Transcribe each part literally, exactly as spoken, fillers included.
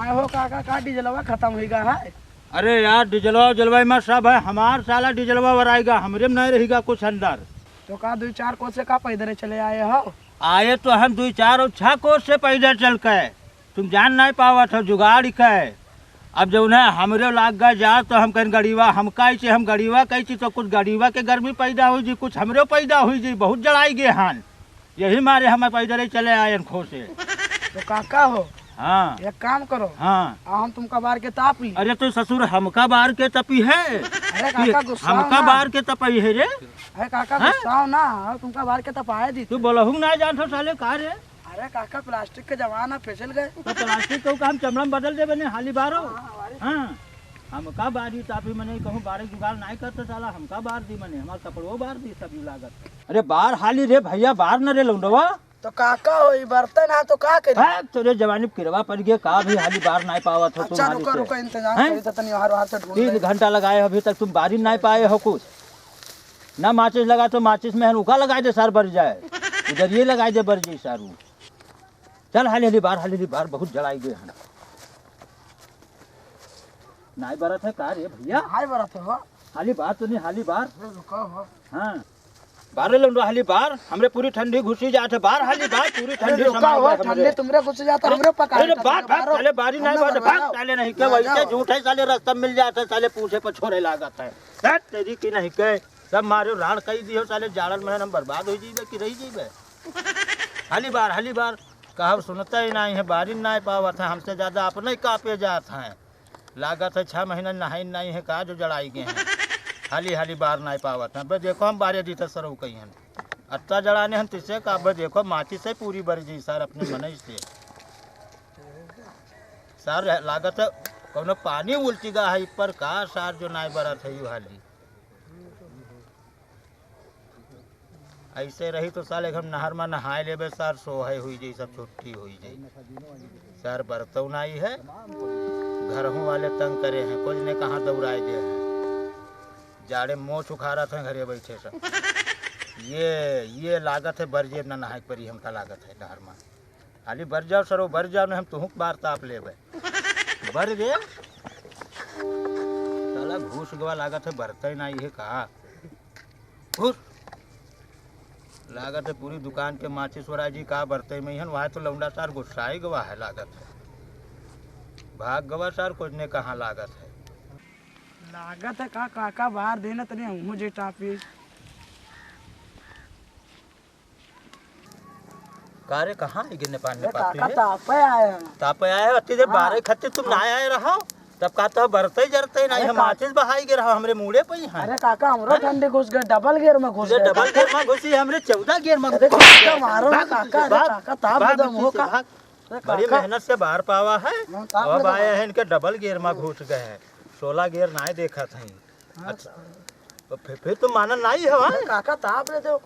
हो काका, का डीजलवा खतम होइगा है? अरे यार, डीजलवा उजलवा में सब है, हमार साला डीजलवा वराइगा, हमरे में नहीं रहिगा कुछ अंदर। तो का दुइ चार कोस से का पैदल चले आए हो? आए तो हम दुइ चार और छह कोस से पैदल चल के, तुम जान नहीं पावत हो जुगाड़ के। अब जौन है हमरे लाग गा जा तो हम कहेन गड़ीवा, हमका इसे हम गड़ीवा कही थी तो कुछ गड़ीवा के गर्मी पैदा हुई जी, कुछ हमरे पैदा हुई जी, बहुत जड़ाई गे हन। यही मारे हम पैदल ही चले आयन खोसे। तो काका हो, हाँ। एक काम करो। हाँ। आ हम तुमका बार के ताप ली। अरे तो ससुर हमका बार के तपी है? अरे काका कि गुस्सा हमका ना। बार के तपई है रे? अरे काका हाँ? गुस्सा हो ना, और तुमका बार के तपाए दी। तू बोलहू ना जानत हो साले का रे? अरे काका प्लास्टिक के जमाना फिसल गए। तो प्लास्टिक के काम चमड़ा में बदल देबे ने हाली बारो। हाँ, हाँ, अरे। हाँ। हमका बारी तापी मने कहूँ बारे जुगाड़ नाई करते साला, हमका बार दी मने, हमार कपड़ो बार दी सब यू लागत। अरे बार हाली रे भैया, बार न रे लौंडवा। तो काका हो, ई बर्तन है तो का करी? हाँ, तोरे जवानी पे किरवा पड़ गया, का भी हाली बार नाई पावत हो तुम अच्छा, हाली रुको, से। रुको, इंतजाम हैं? करी तो तनी बाहर, बाहर से ढूंढ तीन ले। घंटा लगाए हो, अभी तक तुम बारी नाई पाए हो कुछ। ना माचिस लगा तो माचिस में हन उका लगाए दे, सार बर जाए। उधर ये लगाए दे, बर जाए सारू। चल हाली हाली बार, हाली हाली बार, बहुत जड़ाई गए हन। नाई बरत है का रे भैया? नाई बरत है हो। हाली बार तो नहीं, हाली बार। अरे रुको हो। हाँ। बार ले लौंडा हाली बार, हमरे पूरी ठंडी घुसी जात है। बार हाली बार, पूरी अरे ठंडी रुका समा हो, गया हमरे। ठंडी तुमरे घुसी जात है, अरे, हमरे पका अरे देता बार, तुमरे बार, बारो। साले बारी नाई हमरे बार, बार, बार। साले नहीं के ना वैसे जाओ। झूठ है, साले रास्ता मिल जात है, साले पूछे पर छोरे लागत है। हट, तेरी की नहीं के, सब मारे राड़ कई दियो, साले जाड़न में हम बर्बाद हो जाइबे कि रह जाइबे। हाली बार, हाली बार, कहब सुनते ही नहीं है, बारी नाई पावत है, हमसे ज्यादा अपने ही कापे जात हैं। लागत है छह महीना नहाई नहीं है का जो जड़ाई गए हैं। हाली हाली बार नाई पावत हैं। बे देखो हम बारे दीते सरऊ कही हैं। अत्ता जड़ाने हम तिसे का बे देखो माचिस से पूरी बर जी सार अपने मनई से। सार लागत है कौनो पानी उल्टी गा है पर का सार जो नाई बरत है यू हाली। ऐसे रही तो साले हम नहर में नहाए लेबे सार, सोहे हुई जाई, सब छुट्टी हुई जाई। सार बरतौ नाई है, घरहू वाले तंग करे हैं, कुछ ने कहाँ दौड़ाए दे हैं। जाड़े मोछ उखाड़त हैं घरे बैठे सब। ये, ये लागत है बर जेब ना नहाए के परी हमका लागत है नहर में। हाली बर जाओ सरो, बर जाओ, नहीं हम तुहूँ के बार ताप लेबे। बर गे? साला घुस गवा लागत है, बरतै नाई है का? घुस। लागत है पूरी दुकान के माचिस वराजी का बरतै में हन, वहाँ तो लौंडा सार गुस्साई गवा है लागत है। भाग गवा सार कुछ ने कहाँ लागत है। लागत है का, काका बाहर देना तनी हमहू जे टापी। का रे, कहाँ है गे नेपाल, अरे नेपाल काका, तुझे? तापे आए हैं। तापे आए हो? अति देर हाँ। बारह खत्ते तुम ना आए रहो, तब का तो बरते जरते नहीं, अरे हम का- माचिस बहाई गे रहो, हमरे मूड़े पे ही हैं। अरे काका, हमरो हैं? ठंडी घुस गए, डबल गियर में घुस तुझे गए डबल काका। गियर में घुसी, हमरे चौदह गियर में अरे घुस काका, गए। मारो ना भाग, काका, अरे भाग, काका, ताप भाग दे दम पीछे हो से, का। भाग। अरे बड़ी काका। मेहनत से बाहर पावा है, हाँ, ताप अब दे आए दम। हैं इनके डबल गियर में घुस गए हैं, सोलह गियर ना देखत हैं। हाँ, अच्छा। तो तो फिर, फिर तुम मानन नाई हो, हाँ? अरे काका, ताप लेते हो।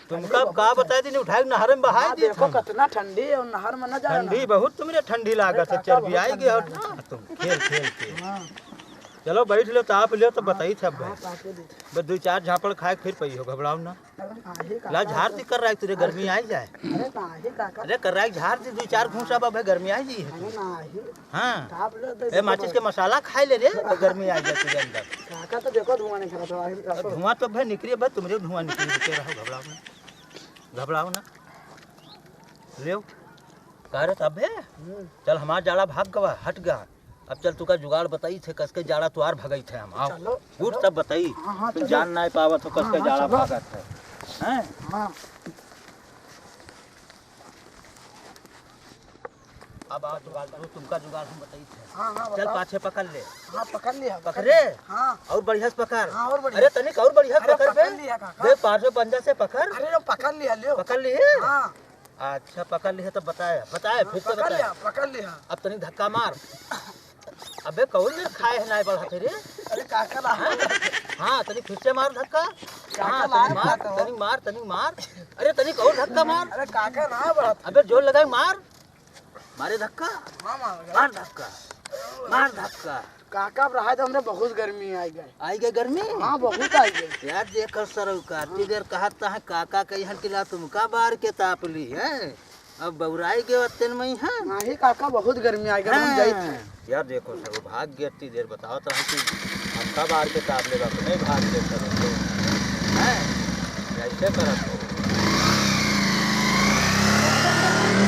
तुमका का बताए दिन उठाए नहर में बहाए हाँ, दी देखो तुम। कितना ठंडी है और नहर में ना जाए ठंडी ना। बहुत तुमरे ठंडी लागत है, अरे काका, चर्बी बहुत आई ठंडी गई हो लागत ना है। तुम खेल खेल के। हाँ। चलो बैठ लो, ताप लो तो हाँ, बताई थे अब हाँ, भाई। ताप ले दी। बस दो चार झापड़ खाए फिर पई हो, घबराओ ना। अरे नाही काका, ला झाड़ दी कर रहा है तुझे, गर्मी आई जाए। अरे नाही काका। अरे कर रहा है झाड़ दी दो चार घूंसा, अब है गर्मी आई जी है अरे तुझे। नाही। हाँ। ताप ले दे ए, देखो माचिस भाई। के मसाला खाए ले रे, तो गर्मी आ जाए तुझे अंदर। काका तो देखो धुआं निकला था, अरे अब रखो। धुआं तो भाई निकले, भाई तुमरे धुआं निकले, रुके रहो, घबराओ ना, घबराओ ना। ले का रे तबे? हम्म। चल हमार जाड़ा भाग गवा, हट गया। अब चल तुका जुगाड़ बताई थे, कसके जाड़ा तुआर भगई थे हम। आओ। चलो, उठ चलो। तब बताई। हाँ, हाँ, तुम चलो। जान नाई पावत हो, हाँ, कसके हाँ, जाड़ा चलो। भागत है। हैं? हाँ। अब आओ जुगाड़, जो तुमका जुगाड़ हम बताई थे। हाँ, हाँ, चल बताओ। पाछे पकड़ ले। हाँ, पकड़ लिया, पकड़ पकड़े? लिया। हाँ। और बढ़िया से पकड़। हाँ, और बढ़िया। अरे तनिक और बढ़िया से अरे, पकड़ बे। पकड़ लिया काका। दे पाँचों पंजा से पकड़। अरे, वो पकड़ लिया, लियो। पकड़ लिए? हाँ। अच्छा, पकड़ लिहे तो बताए, बताए, हाँ, फिर से पकड़ बताए। लिया, पकड़ लिया। अब तनी धक्का मार। अबे, कौन मेर खाए है नाय बढ़त है रे? अरे, काका ना। हाँ? हाँ, तनी फिर से मार धक्का। काका हाँ, ना तनी मार, खातो। तनी मार, तनी मार। अरे, तनी कौन धक्का मार। अरे, काका ना बढ़त। अबे, जोर लगाई, मार। मारे धक्का। हाँ, मार। मार धक्का। मार धक्का। काका, अब रहा तो हमरे बहुत गर्मी आई गए। आई गए गर्मी? हाँ, बहुत आई गए। यार, देखो सरऊ का, हाँ। तिगर कहत है काका कहिहन कि ला तुमका बार के ताप ली है। अब बउराई के वत्तेन मई है। नाही काका, बहुत गर्मी आएगा, हम हाँ। जाइत हैं। यार देखो सर, वो भाग गया इतनी देर, बतावत रहा कि हम कब आर के तार लेबा, नहीं भाग गया सर, हैं? ऐसे करत हो।